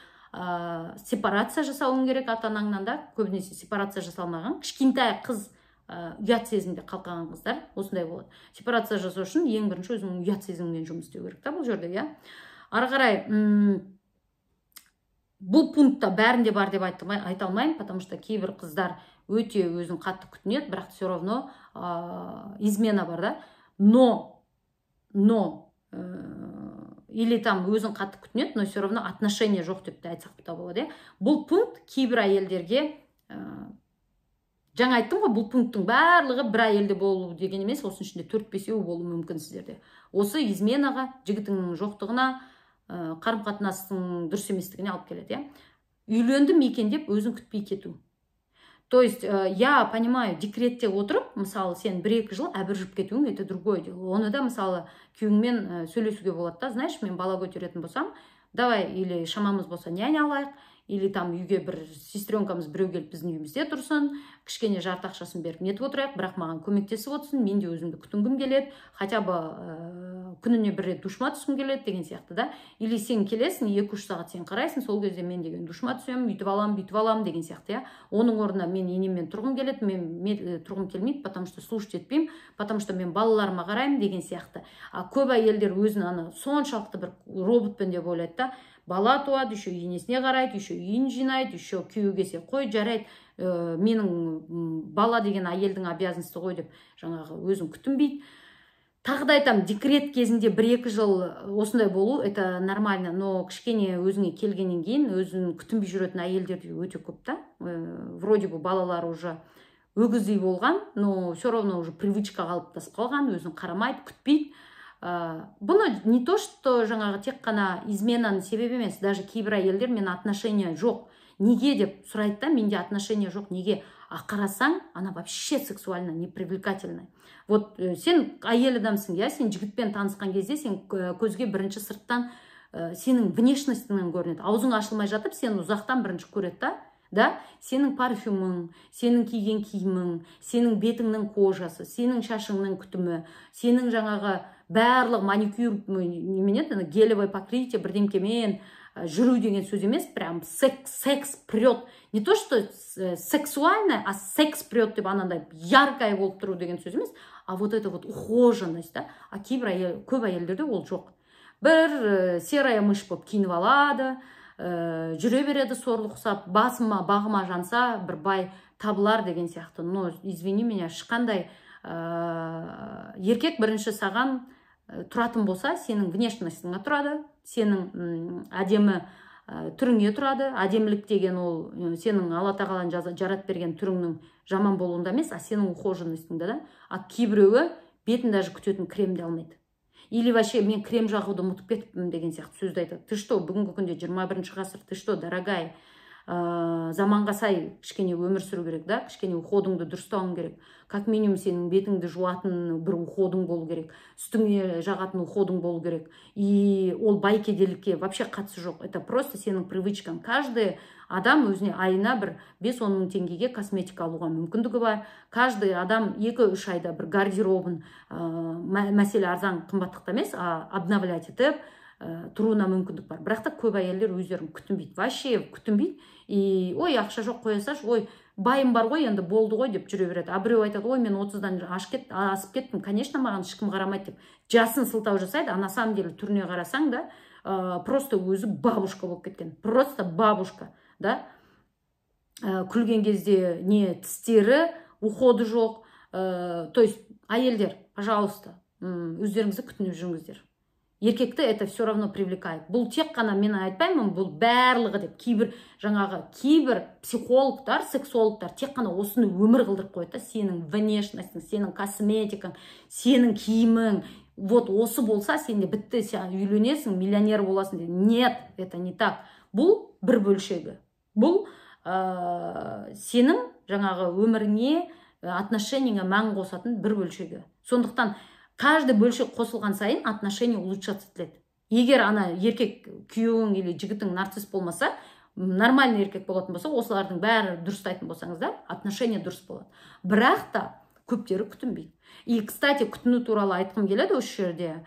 сепарация жасауың керек ата анаңнан да. Көбінесе сепарация жасалмаған кішкентай қыз, ұят сезімде қалған қыздар осындай болады. Сепарация жасау үшін ең бірінші өзіңнің ұят сезіміңмен жұмыс істеу керек та бұл жерде, иә. Ары қарай бұл пунктта бәрінде бар деп айта алмаймын, потому что кейбір қыздар өте өзін қатты күтінеді, бірақ все равно измена бар да. Но или там өзін қатты күтінеді, но все равно отношения жоқ деп те айтсақ та болады, иә. Бұл пункт кейбір әйелдерге, жаңа айттым ғой, бұл пункттің барлығы бір әйелде болу деген емес, осының ішінде төрт бесеуі болуы мүмкін сіздерде. Осы измена ға, жігітіңнің жоқтығына, қарым қатынастың дұрыс еместігіне алып келеді, иә. Үйлендім екен деп өзін күтпей кету. То есть я понимаю, декретте отырып, мысалы, сен 1-2 жыл әбіржіп кетуің — это другое дело. Оны да, мысалы, күйеуіңмен сөйлесуге болады да: «Знаешь, мен бала көтеретін болсам, давай или шамамыз болса, няня алайық, или там үйге бір сестренка мыз, біреу келіп біздің үйімізде тұрсын, кішкене жарты ақшасын беріп нетіп отырайық, бірақ маған көмектесіп отырсын, мен де өзімді күтінгім келеді хотя бы». Күніне бір рет душыма түскім келеді деген сияқты да. Или сен келесің, 2-3 сағат сен қарайсың, сол кезде мен деген душыма түсемін, үйтіп аламын, бүйтіп аламын деген сияқты, иә. Оның орнына мен енеммен тұрғым келеді, мен тұрғым келмейді, потому что слушать етпеймін, потому что мен балаларыма қараймын деген сияқты. А көп әйелдер өзін ана соншалықты бір роботпын деп ойлайды да. Бала туады, еще енесіне қарайды, еще үйін жинайды, еще күйеуі келсе, «Қой, жарайды, менің бала деген әйелдің обязанности ғой» деп, жаңағы өзін күтінбейді. Тағы да айтамын, декрет кезінде 1-2 жыл осындай болу — это нормально, но кішкене өзіңе келгеннен кейін өзін күтінбей жүретін әйелдер де өте көп та. Вроде бы балалары уже өгіздей болған, но все равно уже привычка қалыптасып қалған, өзін қарамайды, күтпейді. Бұны не то что жаңағы тек қана изменаның себебі емес, даже кейбір әйелдер «Мен отношения жоқ, неге?» деп сұрайды да. «Менде отношения жоқ, неге?» А қарасаң, она вообще сексуально непривлекательная. Вот сен әйел адамсың, иә, сен жігітпен танысқан кезде сен көзге бірінші сырттан, сенің внешностіңнен көрінеді. Аузың ашылмай жатып, сен ұзақтан бірінші көреді да. Сенің парфюмің, сенің киген киімің, сенің бетіңнің кожасы, сенің шашыңның күтімі, сенің жаңағы барлық маникюр, немене еді, гелевое покрытие, бірдеңкемен жүру деген сөз емес. Прям секс прет, не то что сексуальное, а секс прет деп, анандай яркая болып тұру деген сөз емес, а вот это вот ухоженность да. А кейбір әйел, көп әйелдерде ол жоқ. Бір серая мышь болып киініп алады, жүре береді сорлы ұқсап, басыма бағыма жанса, бір бай табылар деген сияқты. Но извини меня, ешқандай еркек бірінші саған тұратын болса, сенің внешностіңа тұрады, сенің әдемі түріңе тұрады. Әдемілік деген ол сенің Алла Тағаланың жаратып берген түріңнің жаман болуында емес, а сенің ухоженностіңда да. А кейбіреуі бетін даже күтетін крем де алмайды или вообще «Мен крем жағуды ұмытып кетіппін» деген сияқты сөзді айтады. Ты что, бүгінгі күнде 21 ғасыр, ты что, дорогая? Заманға сай кішкене өмір сүру керек да, кішкене уходыңды дұрыстауың керек. Как минимум сенің бетіңді жуатын бір уходың болу керек, үстіңе жағатын уходың болу керек. И ол бай кедейлікке вообще қатысы жоқ, это просто сенің привычкаң. Каждый адам өзіне айына бір 5-10 мың теңгеге косметика алуға мүмкіндігі бар. Каждый адам 2-3 айда бір гардеробын, мәселе арзан қымбаттықта емес, а обновлять етіп тұруына мүмкіндік бар. Бірақ та көп әйелдер өздерін күтінбейді, вообще күтінбейді. И «Ой, ақша жоқ, қоя салшы, ой, байым бар ғой, енді болды ғой» деп жүре береді. А біреу айтады: «Ой, мен 30-дан асып кеттім, конечно, маған ешкім қарамайды» деп жасын сылтау жасайды. А на самом деле түріне қарасаң да, просто өзі бабушка болып кеткен, просто бабушка да. Күлген кезде не тістері, уходы жоқ. То есть, әйелдер, пожалуйста, өздеріңізді күтініп жүріңіздер. Еркекті это все равно привлекает. Бұл тек қана мен айтпаймын, бұл барлығы деп. Кейбір жаңағы кейбір психологтар, сексологтар тек қана осыны өмір қылдырып қояды да: сенің внешностің, сенің косметикаң, сенің киімің, вот осы болса, сенде бітті, сен үйленесің, миллионер боласың деп. Нет, это не так. Бұл бір бөлшегі, бұл сенің жаңағы өміріңе, отношениеңе мән қосатын бір бөлшегі. Сондықтан каждый бөлшек қосылған сайын отношения улучшаться етіледі. Егер ана еркек, күйеуің или жігітің нарцисс болмаса, нормальный еркек болатын болса, осылардың бәрі дұрыстайтын болсаңыздар, отношения дұрыс болады. Бірақ та көптері күтінбейді. И кстати, күтіну туралы айтқым келеді осы жерде,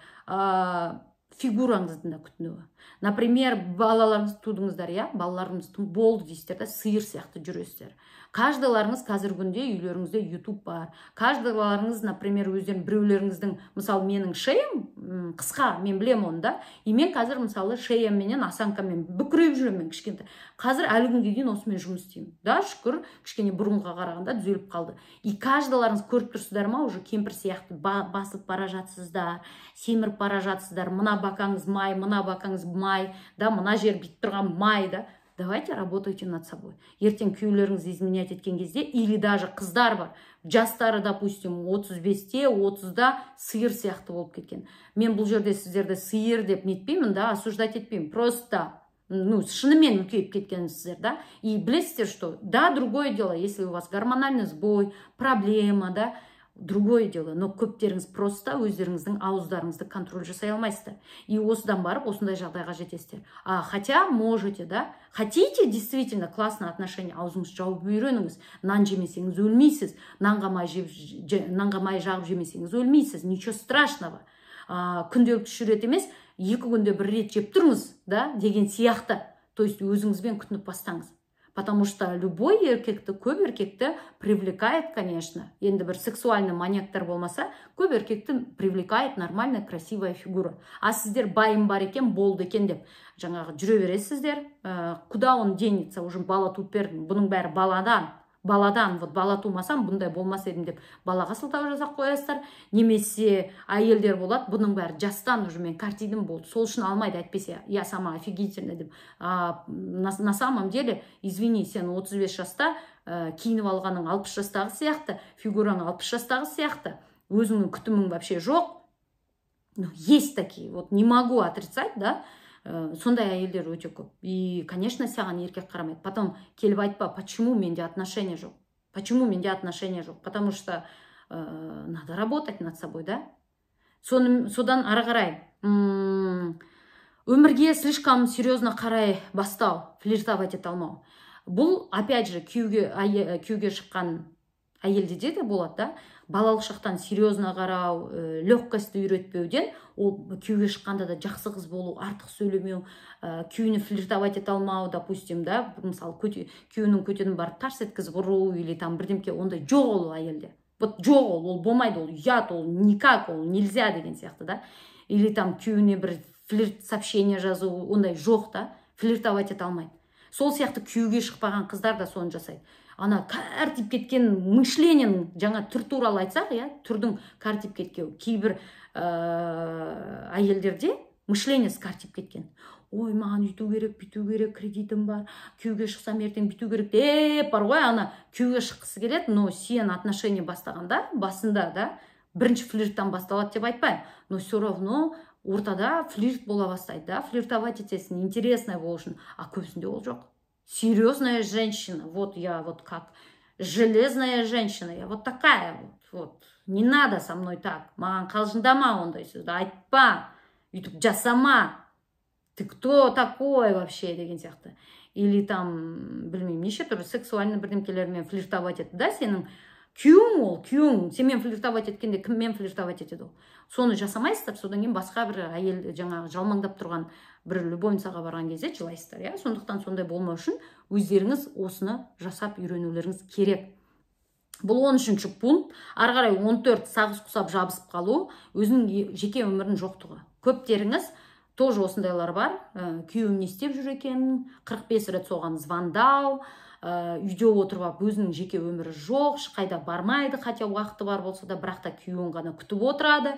фигураңыздың да күтінуі. Например, балаларыңызды тудыңыздар, иә, балаларыңыз болды дейсіздер да, сиыр сияқты жүресіздер. Каждыйларыңыз қазіргі күнде үйлеріңізде Ютуб бар. Каждыйларыңыз, например, өздерің, біреулеріңіздің, мысалы, менің шеям қысқа, мен білемін оны да. И мен қазір, мысалы, шеямменен, осанкамен бүкірейіп жүремін мен кішкентай. Қазір әлі күнге дейін осымен жұмыс істеймін да, шүкір, кішкене бұрынға қарағанда түзеліп қалды. И каждыйларыңыз көріп тұрсыздар ма, уже кемпір сияқты басып бара жатсыздар, семіріп бара жатсыздар. Мына бокаңыз май, мына бокаңыз май да, мына жер бүйтіп тұрған май да. Давайте работайте над собой. Ертең күйеулеріңіз изменять еткен кезде или даже қыздар бар, жастары, допустим, 35-те, 30-да, сиыр сияқты болып кеткен. Мен бұл жерде сіздерді сиыр деп нетпеймін да, осуждать етпеймін, просто ну шынымен үлкейіп кеткенсіздер да. И білесіздер, что да, другое дело, если у вас гормональный сбой, проблема да, другое дело. Но көптеріңіз просто өздеріңіздің ауыздарыңызды контроль жасай алмайсыздар и осыдан барып осындай жағдайға жетесіздер. А хотя можете да. Хотите действительно классный отношения, аузыңызды жауып үйреніңіз. Нан жемесеңіз, өлмейсіз. Нанға май жеп, нанға май жағып жемесеңіз, өлмейсіз, ничего страшного. Күнделікті үш рет емес, 2 күнде бір рет жеп тұрыңыз да деген сияқты. То есть өзіңізбен күтініп бастаңыз, потому что любой еркекті, көп еркекті привлекает, конечно, енді бір сексуальный маньяктар болмаса, көп еркекті привлекает нормальная, красивая фигура. А сіздер байым бар екен, болды екен деп жаңағы жүре бересіздер. Куда он денется? Уже бала туып бердім, бұның бәрі баладан, баладан, вот бала тумасам, бұндай болмас едім деп балаға сылтау жасап қоясыздар. Немесе әйелдер болады: бұның бәрі жастан, уже мен картидім, болды. Сол үшін алмайды, әйтпесе я сама офигительная деп. А на самом деле, извини, сен 35 жаста киініп алғаның 60 жастағы сияқты, фигураң 60 жастағы сияқты, өзіңнің күтімің вообще жоқ. Ну, есть такие, вот не могу отрицать, да. Сондай әйелдер өте көп. И, конечно, саған еркек қарамайды. Потом келіп айтпа: «Почему менде отношения жоқ, почему менде отношения жоқ?» Потому что надо работать над собой, да. Содан ары қарай өмірге слишком серьезно қарай бастау, флиртовать ете алмау. Бұл, опять же, күйеуге шыққан әйелде де болады да. Балалық шақтан серьезно қарау, легкость ті үйретпеуден ол күйеуге шыққанда да жақсы қыз болу, артық сөйлемеу, күйеуіне флиртовать ете алмау, допустим, да. Мысалы, күйеуінің көтенін барып тарс еткізіп ұру или там бірдемке, ондай жоқ ол әйелде. Вот жоқ, ол болмайды, ол ұят, ол никак, ол нельзя деген сияқты да. Или там күйеуіне бір флирт сообщение жазу, ондай жоқ та, флиртовать ете алмайды. Сол сияқты күйеуге шықпаған қыздар да соны жасайды. Ана кәртиіп кеткен мышление нің, жаңа түр туралы айтсақ, иә, түрдің кәртиіп кеткен. Кейбір әйелдерде мышление сі кәртиіп кеткен: ой, маған үйту керек, бүйту керек, кредитім бар, күйеуге шықсам, ертең бүйту керек деп бар ғой. Ана күйеуге шыққысы келеді, но сен отношение бастағанда басында да, бірінші флирттан басталады деп айтпаймын, но все равно ортада флирт бола бастайды да, флиртовать етесің, интересная болу үшін. А көбісінде ол жоқ. Серьезная женщина, вот я вот как железная женщина, я вот такая вот, вот не надо со мной так, маған қалжыңдама, ондай сөзді айтпа, өйтіп жасама, ты кто такой вообще деген сияқты. Или там, білмеймін, неше түрлі сексуальный бірдеңкелермен флиртовать етті да. Сенің күйеуің, ол күйеуің сенімен флиртовать еткенде, кіммен флиртовать етеді ол? Соны жасамайсыздар. Содан кейін басқа бір әйел, жаңағы жалмаңдап тұрған бір любовница ға барған кезде жылайсыздар, иә. Сондықтан сондай болмау үшін өздеріңіз осыны жасап үйренулеріңіз керек. Бұл 13-пункт. Ары қарай 14: сағыз құсап жабысып қалу, өзінің жеке өмірінің жоқтығы. Көптеріңіз тоже осындайлар бар. Күйеуім не істеп жүр екен, 45 рет соған звондау, үйде отырып алып, өзінің жеке өмірі жоқ, ешқайда бармайды, хотя уақыты бар болса да, бірақ та күйеуін ғана күтіп отырады,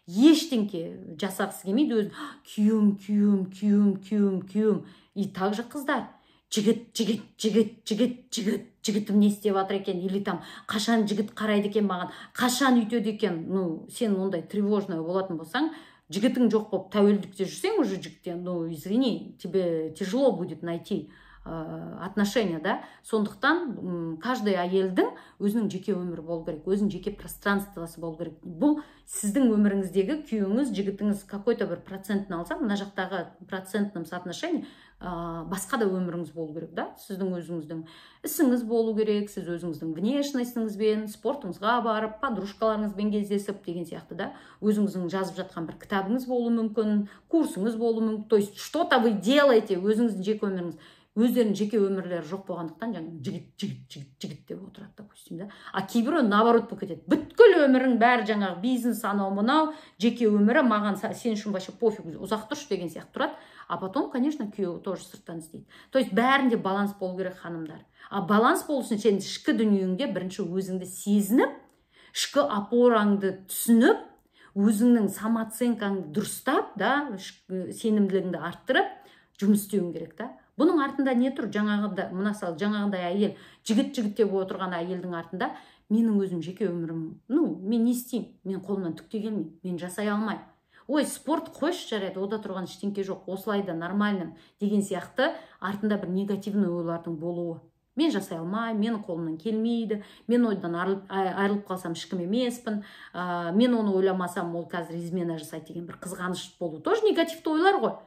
ештеңке жасағысы келмейді өзі, күйеуім, күйеуім, күйеуім, күйеуім, күйеуім. И также қыздар: жігіт, жігіт, жігіт, жігіт, жігіт, жігітім не істеп жатыр екен, или там қашан жігіт қарайды екен маған, қашан үйтеді екен. Ну, сен ондай тревожный болатын болсаң, жігітің жоқ болып, тәуелдікте жүрсең уже жігіттен, ну, извини, тебе тяжело будет найти отношения, да. Сондықтан каждый әйелдің өзінің жеке өмірі болу керек, өзінің жеке пространство сы болу керек. Бұл сіздің өміріңіздегі күйеуіңіз, жігітіңіз какой-то бір процентін алса, мына жақтағы процентном соотношении басқа да өміріңіз болу керек да. Сіздің өзіңіздің ісіңіз болу керек, сіз өзіңіздің внешность іңізбен спортыңызға барып, подружка ларыңызбен кездесіп деген сияқты да. Өзіңіздің жазып жатқан бір кітабыңыз болуы мүмкін, курсыңыз болуы мүмкін, то есть что-то вы делаете, өзіңіздің жеке өміріңіз. Өздерінің жеке өмірлері жоқ болғандықтан, жаңағы жігіт, жігіт, жігіт, жігіт деп отырады, допустим, да. А кейбіреу наоборот болып кетеді: бүткіл өмірің бәрі жаңағы бизнес, анау мынау жеке өмірі маған, сен үшін вообще пофиг, ұзақ тұршы деген сияқты тұрады. А потом, конечно, күйеуі тоже сырттан іздейді. То есть бәрінде баланс болу керек, ханымдар. А баланс болу үшін сен ішкі дүниеңде бірінші өзіңді сезініп, ішкі опора ңды түсініп, өзіңнің самооценка ңды дұрыстап да, сенімділігіңді арттырып жұмыс істеуің керек та. Бұның артында не тұр? Жаңағыда, мысалы, жаңағындай әйел, жігіт, жігіт деп отырған әйелдің артында менің өзім жеке өмірім, ну, мен не істеймін, мен қолымнан түк те келмейді, мен жасай алмаймын, ой, спорт қойшы, жарайды, ода тұрған ештеңке жоқ, осылай да нормально деген сияқты артында бір негативный ойлардың болуы: мен жасай алмаймын, менің қолымнан келмейді, мен ойдан айырылып қалсам, ешкім емеспін, мен оны ойламасам, ол қазір измена жасайды деген бір қызғаныш болу тоже негативті ойлар ғой,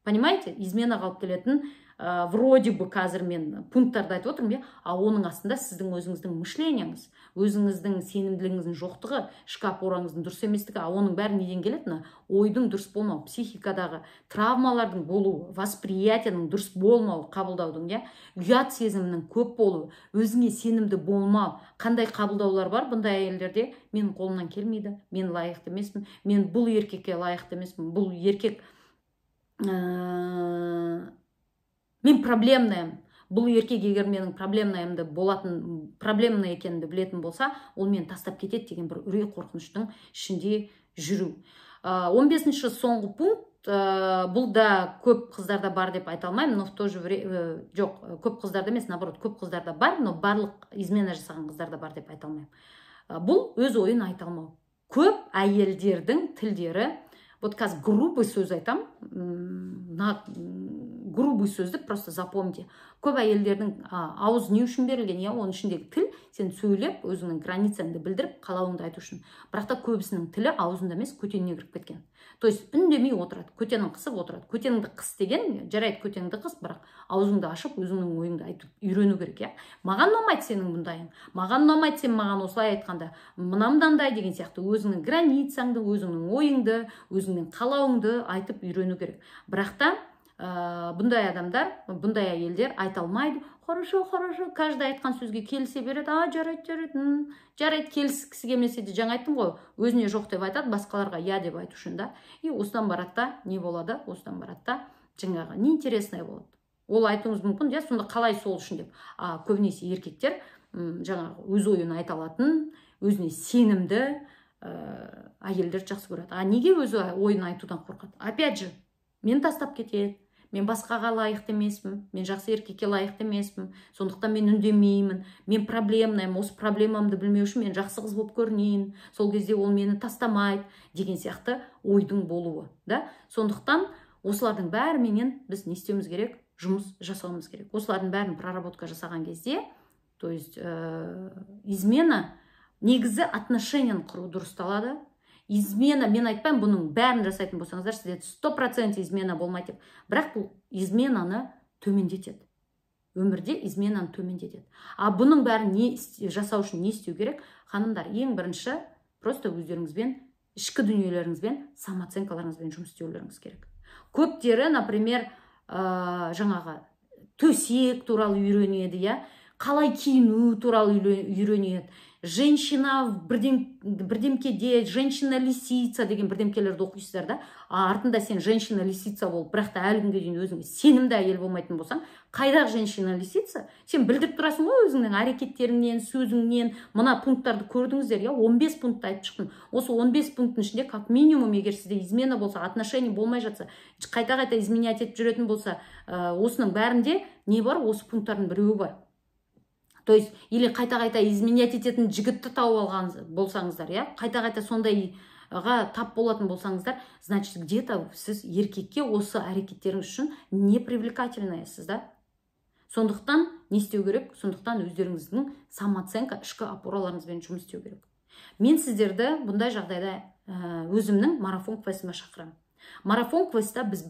понимаете? Измена ға алып келетін. Вроде бы қазір мен пункттарды айтып отырмын, иә, а оның астында сіздің өзіңіздің мышлениеңіз, өзіңіздің сенімділігіңіздің жоқтығы, ішкі опораңыздың дұрыс еместігі. А оның бәрі неден келеді? Мына ойдың дұрыс болмауы, психикадағы травмалардың болуы, восприятияның дұрыс болмауы, қабылдаудың, иә, ұят сезімінің көп болуы, өзіңе сенімді болмау. Қандай қабылдаулар бар бұндай әйелдерде? Менің қолымнан келмейді, мен лайықты емеспін, мен бұл еркекке лайықты емеспін, бұл еркек мен проблемныймын, бұл еркек егер менің проблемныйымды болатын, проблемный екенімді білетін болса, ол мені тастап кетеді деген бір үрей, қорқыныштың ішінде жүру. 15-ші, соңғы пункт. Бұл да көп қыздарда бар деп айта алмаймын, но в то же время, жоқ, көп қыздарда емес, наоборот, көп қыздарда бар, но барлық измена жасаған қыздарда бар деп айта алмаймын. Бұл өз ойын айта алмау. Көп әйелдердің тілдері, вот қазір грубый сөз айтамын, грубый сөзді просто запомните: көп әйелдердің ауыз не үшін берілген, иә? Оның ішіндегі тіл сен сөйлеп, өзіңнің границаңды білдіріп, қалауыңды айту үшін. Бірақ та көбісінің тілі аузында емес, көтеніне кіріп кеткен. То есть үндемей отырады, көтенін қысып отырады. Көтеніңді қыс деген, жарайды, көтеніңді қыс, бірақ аузыңды ашып, өзіңнің ойыңды айтып үйрену керек, иә. Маған ұнамайды сенің бұндайың, маған ұнамайды сен маған осылай айтқанда, мына мынандай деген сияқты өзіңнің границаңды, өзіңнің ойыңды, өзіңнің қалауыңды айтып үйрену керек. Бірақ та бұндай адамдар, бұндай әйелдер айта алмайды. Хорошо, хорошо, каждый айтқан сөзге келісе береді. А, жарайды, жарайды, жарайды. Келіскісі келмесе де, жаңа айттым ғой, өзіне жоқ деп айтады, басқаларға иә деп айту үшін да. И осыдан барады да, не болады? Осыдан барады да, жаңағы неинтересный болады. Ол айтуыңыз мүмкін, иә, сонда қалай, сол үшін деп. А көбінесе еркектер жаңағы өз ойын айта алатын, өзіне сенімді әйелдерді жақсы көреді. А неге өз ойын айтудан қорқады? Опять же, мені тастап кетеді, мен басқаға лайықты емеспін, мен жақсы еркекке лайықты емеспін, сондықтан мен үндемеймін, мен проблемныймын, осы проблемамды білмеу үшін мен жақсы қыз болып көрінейін, сол кезде ол мені тастамайды деген сияқты ойдың болуы да. Сондықтан осылардың бәріменен біз не істеуіміз керек? Жұмыс жасауымыз керек. Осылардың бәрін проработка жасаған кезде, то есть измена, негізі отношенияны құру дұрысталады. Измена, мен айтпаймын, бұның бәрін жасайтын болсаңыздар, сізде 100% измена болмайды деп, бірақ бұл изменаны төмендетеді, өмірде изменаны төмендетеді. А бұның бәрін не жасау үшін не істеу керек, ханымдар? Ең бірінші, просто өздеріңізбен, ішкі дүниелеріңізбен, самооценкаларыңызбен жұмыс істеулеріңіз керек. Көптері, например, жаңағы төсек туралы үйренеді, иә, қалай киіну туралы үйренеді, женщина бірдем, бірдемкеде, женщина лисица деген бірдемкелерді оқисыздар да. А артында сен женщина лисица болып, бірақ та әлі күнге дейін өзіңе сенімді әйел болмайтын болсаң, қайдағы женщина лисица? Сен білдіріп тұрасың ғой өзіңнің әрекеттеріңнен, сөзіңнен. Мына пункттарды көрдіңіздер, иә, 15 пунктті айтып шықтым. Осы 15 пункттің ішінде как минимум, егер сізде измена болса, отношение болмай жатса, қайта қайта изменять етіп жүретін болса, осының бәрінде не бар? Осы пункттардың біреуі бар. То есть или қайта қайта изменять ететін жігітті тауып алған болсаңыздар, иә, қайта қайта сондайға тап болатын болсаңыздар, значит, где то сіз еркекке осы әрекеттеріңіз үшін непривлекательныйсыз да. Сондықтан не істеу керек? Сондықтан өздеріңіздің самооценка, ішкі опораларыңызбен жұмыс істеу керек. Мен сіздерді бұндай жағдайда өзімнің марафон квестіме шақырамын. Марафон квестта біз,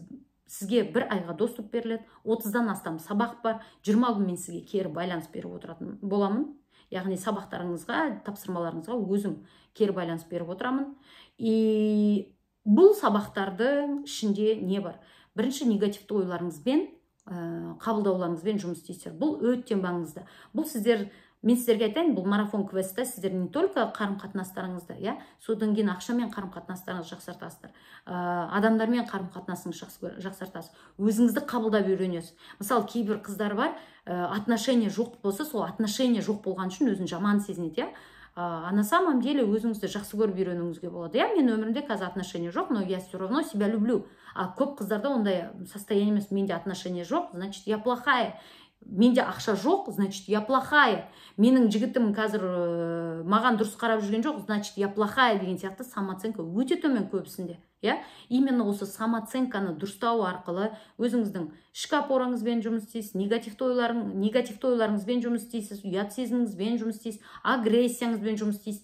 сізге бір айға доступ беріледі, 30-дан астам сабақ бар, 20 күн мен сізге кері байланыс беріп отыратын боламын, яғни сабақтарыңызға, тапсырмаларыңызға өзім кері байланыс беріп отырамын. И бұл сабақтардың ішінде не бар? Бірінші, негативті ойларыңызбен, қабылдауларыңызбен жұмыс істейсіздер. Бұл өте маңызды. Бұл сіздер, мен сіздерге айтайын, бұл марафон квестта сіздер не только қарым қатынастарыңызды, иә, содан кейін ақшамен қарым қатынастарыңызды жақсартасыздар, адамдармен қарым қатынасыңызды жақсартасыз, өзіңізді қабылдап үйренесіз. Мысалы, кейбір қыздар бар, отношения жоқ болса, сол отношения жоқ болған үшін өзін жаман сезінеді, иә. А на самом деле өзіңізді жақсы көріп үйренуіңізге болады, иә. Мен өмірімде қазір отношения жоқ, но я все равно себя люблю. А көп қыздарда ондай состояние емес: менде отношения жоқ, значит, я плохая, менде ақша жоқ, значит, я плохая, менің жігітім қазір маған дұрыс қарап жүрген жоқ, значит, я плохая деген сияқты самооценка өте төмен көбісінде, иә. Именно осы самооценканы дұрыстау арқылы өзіңіздің ішкі опораңызбен жұмыс істейсіз, негативті ойларыңызбен жұмыс істейсіз, ұят сезіміңізбен жұмыс істейсіз, агрессияңызбен жұмыс істейсіз,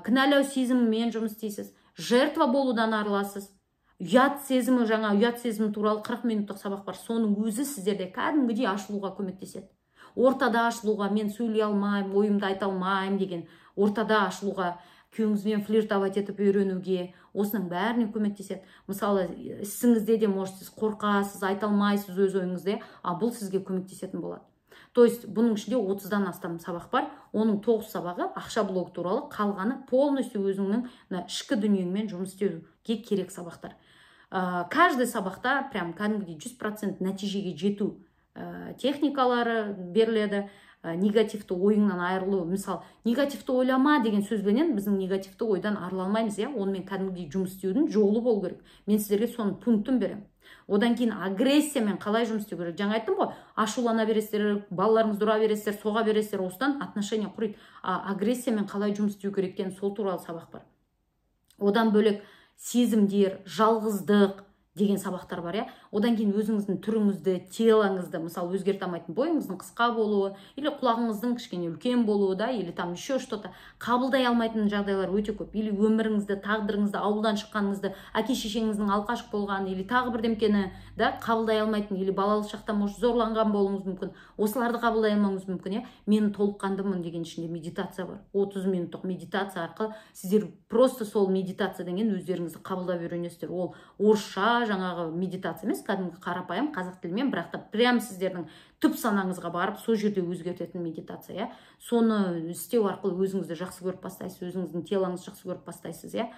кінәлау сезімімен жұмыс істейсіз, жертва болудан арыласыз. Ұят сезімі, жаңа ұят сезімі туралы 40 минуттық сабақ бар. Соның өзі сіздерде кәдімгідей ашылуға көмектеседі. Ортада ашылуға, мен сөйлей алмаймын, ойымды айта алмаймын деген ортада ашылуға, күйеуіңізбен флиртовать етіп үйренуге, осының бәріне көмектеседі. Мысалы, ісіңізде де, может, сіз қорқасыз, айта алмайсыз өз ойыңызды, а бұл сізге көмектесетін болады. То есть бұның ішінде 30-дан астам сабақ бар. Оның 9 сабағы ақша блогы туралы, қалғаны полностью өзіңнің мына ішкі дүниеңмен жұмыс істеуге керек сабақтар. Каждый сабақта прям кәдімгідей 100% нәтижеге жету техникалары беріледі. Негативті ойыңнан айырылу, мысалы, негативті ойлама деген сөзбенен біздің негативті ойдан арыла алмаймыз, иә, онымен кәдімгідей жұмыс істеудің жолы болу керек. Мен сіздерге соның пунктін беремін. Одан кейін агрессиямен қалай жұмыс істеу керек? Жаңа айттым ғой, ашулана бересіздер, балаларыңызды ұра бересіздер, соға бересіздер, осыдан отношения құриды. А агрессиямен қалай жұмыс істеу керек екенін, сол туралы сабақ бар. Одан бөлек сезімдер, жалғыздық деген сабақтар бар, иә. Одан кейін өзіңіздің түріңізді, телоңызды, мысалы, өзгерте алмайтын бойыңыздың қысқа болуы или құлағыңыздың кішкене үлкен болуы да, или там еще что то қабылдай алмайтын жағдайлар өте көп, или өміріңізді, тағдырыңызды, ауылдан шыққаныңызды, әке шешеңіздің алқаш болғанын или тағы бірдемкені да қабылдай алмайтын, или балалық шақта, может, зорланған болуыңыз мүмкін, осыларды қабылдай алмауыңыз мүмкін, иә. Мен толыққандымын деген ішінде медитация бар. 30 минуттық медитация арқылы сіздер просто сол медитациядан кейін өздеріңізді қабылдап үйренесіздер. Ол орысша жаңағы медитация емес, кәдімгі қарапайым қазақ тілімен, бірақ та прям сіздердің түп санаңызға барып, сол жерде өзгертетін медитация, иә. Соны істеу арқылы өзіңізді жақсы көріп бастайсыз, өзіңіздің телоңызды жақсы көріп бастайсыз, иә.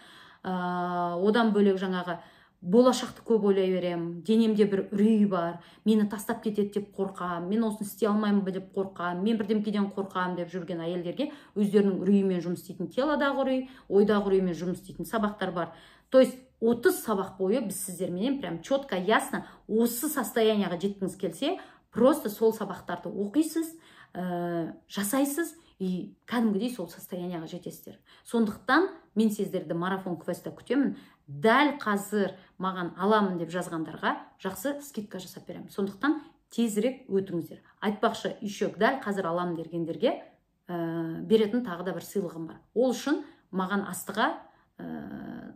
Одан бөлек жаңағы болашақты көп ойлай беремін, денемде бір үрей бар, мені тастап кетеді деп қорқамын, мен осыны істей алмаймын ба деп қорқамын, мен бірдемкеден қорқамын деп жүрген әйелдерге өздерінің үрейімен жұмыс істейтін, телодағы үрей, ойдағы үреймен жұмыс істейтін сабақтар бар. То есть 30 сабақ бойы біз сіздерменен прям четко, ясно осы состоянияға жеткіңіз келсе, просто сол сабақтарды оқисыз, жасайсыз и кәдімгідей сол состоянияға жетесіздер. Сондықтан мен сіздерді марафон квестта күтемін. Дәл қазір маған аламын деп жазғандарға жақсы скидка жасап беремін. Сондықтан тезірек өтіңіздер. Айтпақшы, еще дәл қазір аламын дегендерге беретін тағы да бір сыйлығым бар. Ол үшін маған астыға,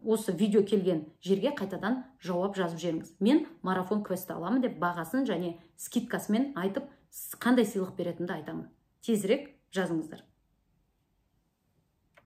осы видео келген жерге қайтадан жауап жазып жіберіңіз. Мен марафон квестті аламын деп, бағасын және скидкасымен айтып, қандай сыйлық беретінімді айтамын. Тезірек жазыңыздар.